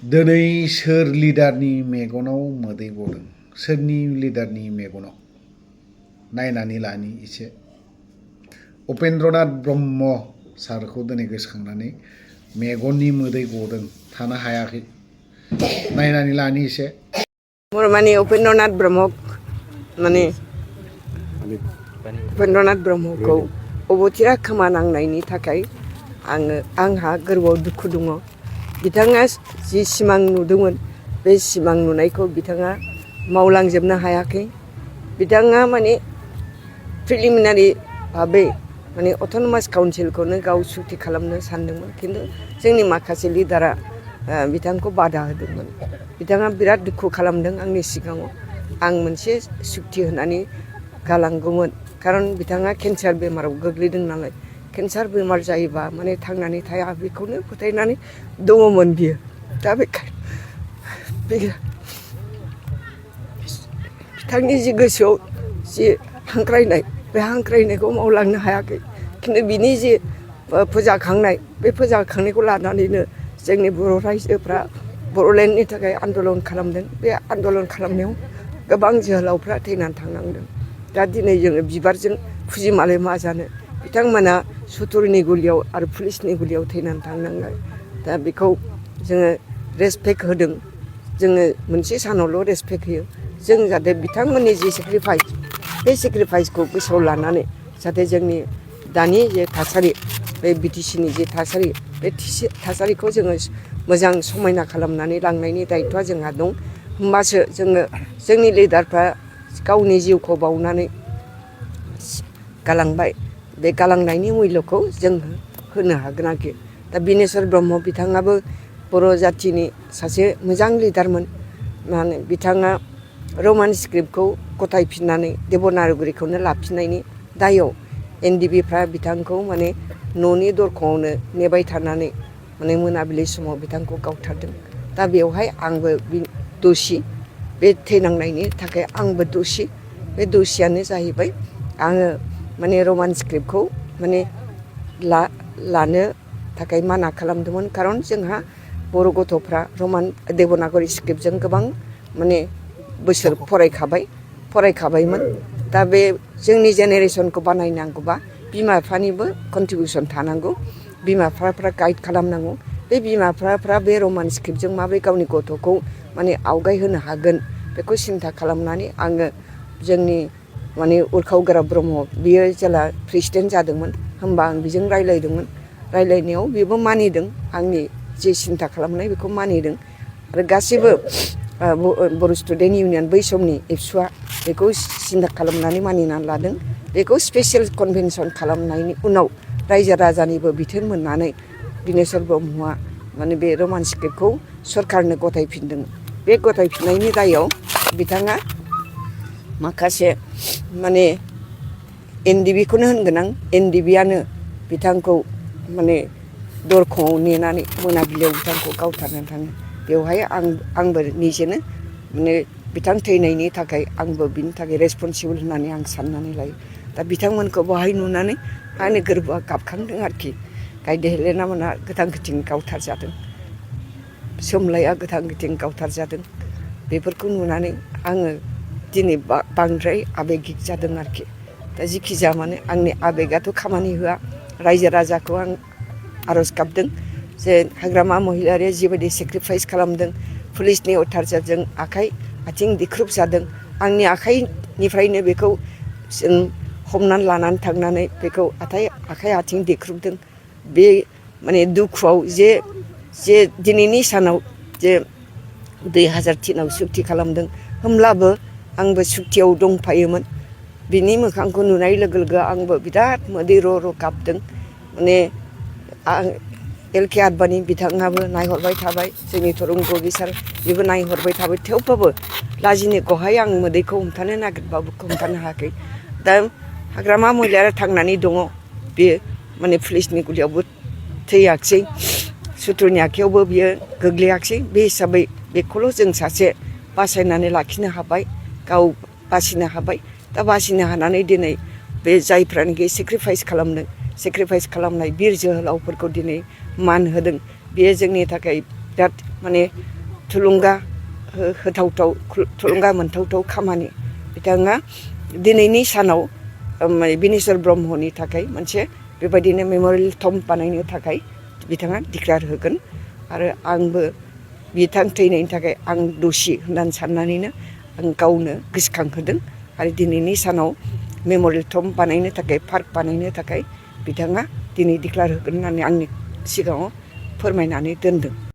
दिनै सोर लिडारनि मेगनाव मोदै गदों सोरनि लिडारनि मेगनाव नायनानै लानि एसे उपेन्द्रनाथ ब्रह्म सारखौ दिनै गोसोखांनानै मेगननि मोदै गदों थानो हायाखै नायनानै लानि एसे माने उपेन्द्रनाथ ब्रह्म माने उपेन्द्रनाथ ब्रह्मखौ अबथिरा खोमा नांनायनि थाखाय आंहा गोरबोआव दुखु दङ। बिथाङा जि सिमां नुदोंमोन बे सिमां नुनायखौ बिथाङा मावलांजोबनो हायाखै। बिथाङा माने प्रिलिमिनारि भाबै माने अट'नमास काउन्सिलखौनो गाव सुक्ति खालामनो सानदोंमोन, खिन्थु जोंनि माखासे लिडारा बिथांखौ बादा होदोंमोन। बिथाङा बिराद दुखु खालामदों आंनि सिगाङाव। आं मोनसे सुक्ति होनानै गालांगौमोन, खारन बिथाङा केन्सार बेमाराव गोग्लैदों नालाय। केन्सार बेमार जायोबा माने थांनानै थाया बेखौनो फोथायनानै दङमोन बियो। दा बिथांनि जि गोसोआव जि हांख्रायनाय बे हांख्रायनायखौ मावलांनो हायाखै, खिन्थु बिनि जि फोजाखांनाय बे फोजाखांनायखौ लानानैनो जोंनि बर' रायजोफ्रा बर'लेण्डनि थाखाय आन्दलन खालामदों। बे आन्दलन खालामनायाव गोबां जोहोलावफ्रा थैनानै थांनांदों। दा दिनै जोङो बिबारजों फुजिमालाय मा जानो, बिथांमोना सुथुरनि गुलियाव आरो पुलिसनि गुलियाव थैनानै थांनांनाय। दा बेखौ जोङो रेसपेक्ट होदों। जोङो मोनसे सानावल' रेसपेक्ट होयो। जों जाहाथे बिथांमोननि जि सेक्रिफाइस बे सेक्रिफाइसखौ गोसोआव लानानै जाहाथे जोंनि दानि जे थासारि बे बिटिसिनि जे थासारि बे थासारिखौ जोङो मोजां समायना खालामनानै लांनायनि दायथ'आ जोंहा दं। होमबासो जोङो जोंनि लिडारफ्रा गावनि जिउखौ बाउनानै गालांबाय, बे गालांनायनि मुल्यखौ जों होनो हागोन आरोखि। दा बिनेस्वर ब्रह्म बिथाङाबो बर' जाथिनि सासे मोजां लिडारमोन। माने बिथाङा रमान स्क्रिप्टखौ गथायफिननानै देबनागरिखौनो लाफिननायनि दायाव NDBफ्रा बिथांखौ माने न'नि दरखंआवनो नेबाय थानानै माने मोनाबिलि समाव बिथांखौ गावथारदों। दा बेवहाय आंबो दसि, बे थैनांनायनि थाखाय आंबो दसि। बे दसियानो जाहैबाय आङो माने रमान स्क्रिप्टखौ माने लानो थाखाय माना खालामदोंमोन, खारन जोंहा बर' गथ'फ्रा देबनागरि स्क्रिप्टजों गोबां माने बोसोर फरायखाबायमोन। दा बे जोंनि जेनेरेसनखौ बानायनांगौबा बिमा बिफानिबो कन्ट्रिबिउसन थानांगौ, बिमा बिफाफ्रा गाइड खालामनांगौ। बे बिमा बिफाफ्रा बे रमान स्क्रिप्टजों माबोरै गावनि गथ'खौ माने आवगाय होनो हागोन बेखौ सिन्था खालामनानै आङो जोंनि माने उरखाव गोरा ब्रह्म बियो जेला प्रेसिडेन्ट जादोंमोन होमबा आं बेजों रायलायदोंमोन। रायलायनायाव बेबो मानिदों, आंनि जे सिन्था खालामनाय बेखौ मानिदों। आरो गासैबो बर' स्टुडेन्ट इउनियन बै समनि एबसुआ बेखौ सिन्था खालामनानै मानिनानै लादों। बेखौ स्पेसियेल कनभेनसन खालामनायनि उनाव रायजो राजानिबो बिथोन मोननानै बिनेस्वर ब्रह्मआ माने बे रमान स्क्रिप्टखौ सरकारनो गथायफिनदों। बे गथायफिननायनि दायाव बिथाङा माखासे माने NDBखौनो होनगोन आं, NDBआनो बिथांखौ माने दरखंआव नेनानै मोनाबिलियाव बिथांखौ गावथारनानै थाङो। बेवहाय आंबो निजेनो माने बिथां थैनायनि थाखाय आंबो बिनि थाखाय रेसपन्सिबोल होननानै आं साननानै लायो। दा बिथांमोनखौ बहाय नुनानै आंनि गोरबोआ गाबखांदों आरोखि। गायदे हेलेना मोना गोथां गोथें गावथारजादों, सोमलाया गोथां गोथें गावथारजादों। बेफोरखौ नुनानै आङो दिनै बांद्राय आबेगिक जादों आरोखि। दा जिखि जाया मानो आंनि आबेगाथ' खामानि होआ। रायजो राजाखौ आं आर'ज गाबदों जे हाग्रामा महिलारिया जिबायदि सेक्रिफाइस खालामदों, पुलिसनि अथाचारजों आखाइ आथिं दिख्रुबजादों, आंनि आखाइनिफ्रायनो बेखौ जों हमनानै लानानै थांनानै बेखौ आखाइ आथिं देख्रुबदों। बे माने दुखुआव जे दिनैनि सानाव जे 2003आव सुक्ति खालामदों, होमब्लाबो आंबो सुक्तियाव दंफायोमोन। बिनि मोखांखौ नुनाय लोगो लोगो आंबो बिराद मोदै र' गाबदों। माने LK आडबाणी बिथाङाबो नायहरबाय थाबाय, जोंनि तरुन गगोई सार बेबो नायहरबाय थाबाय। थेवबाबो लाजिनायखौहाय आं मोदैखौ हमथानो नागिरबाबो हमथानो हायाखै। दा हाग्रामा महिलारिया थांनानै दङ, बेयो माने पुलिसनि गुलियावबो थैयाखिसै, सुथुरनि आखायावबो बियो गोग्लैयाखिसै। बे हिसाबै बेखौल' जों सासे बासायनानै लाखिनो हाबाय, गाव बासिनो हाबाय। दा बासिनो हानानै दिनै बे जायफ्रानोखि सेक्रिफाइस खालामदों, सेक्रिफाइस खालामनाय बिर जोहोलावफोरखौ दिनै मान होदों। बेयो जोंनि थाखाय बिराद माने थुलुंगा होथावथाव थुलुंगा मोनथावथाव खामानि बिथाङा दिनैनि सानाव बिनेस्वर ब्रह्मनि थाखाय मोनसे बेबायदिनो मेम'रियेल टम्ब बानायनो थाखाय बिथाङा डिक्लेयार होगोन आरो आंबो बिथां थैनायनि थाखाय आं दसि होननानै साननानैनो आं गावनो गोसोखांहोदों आरो दिनैनि सानाव मेम'रियेल टम्ब बानायनो थाखाय पार्क बानायनो थाखाय बिथाङा दिनै डिक्लेयार होगोन होननानै आंनि सिगाङाव फोरमायनानै दोनदों।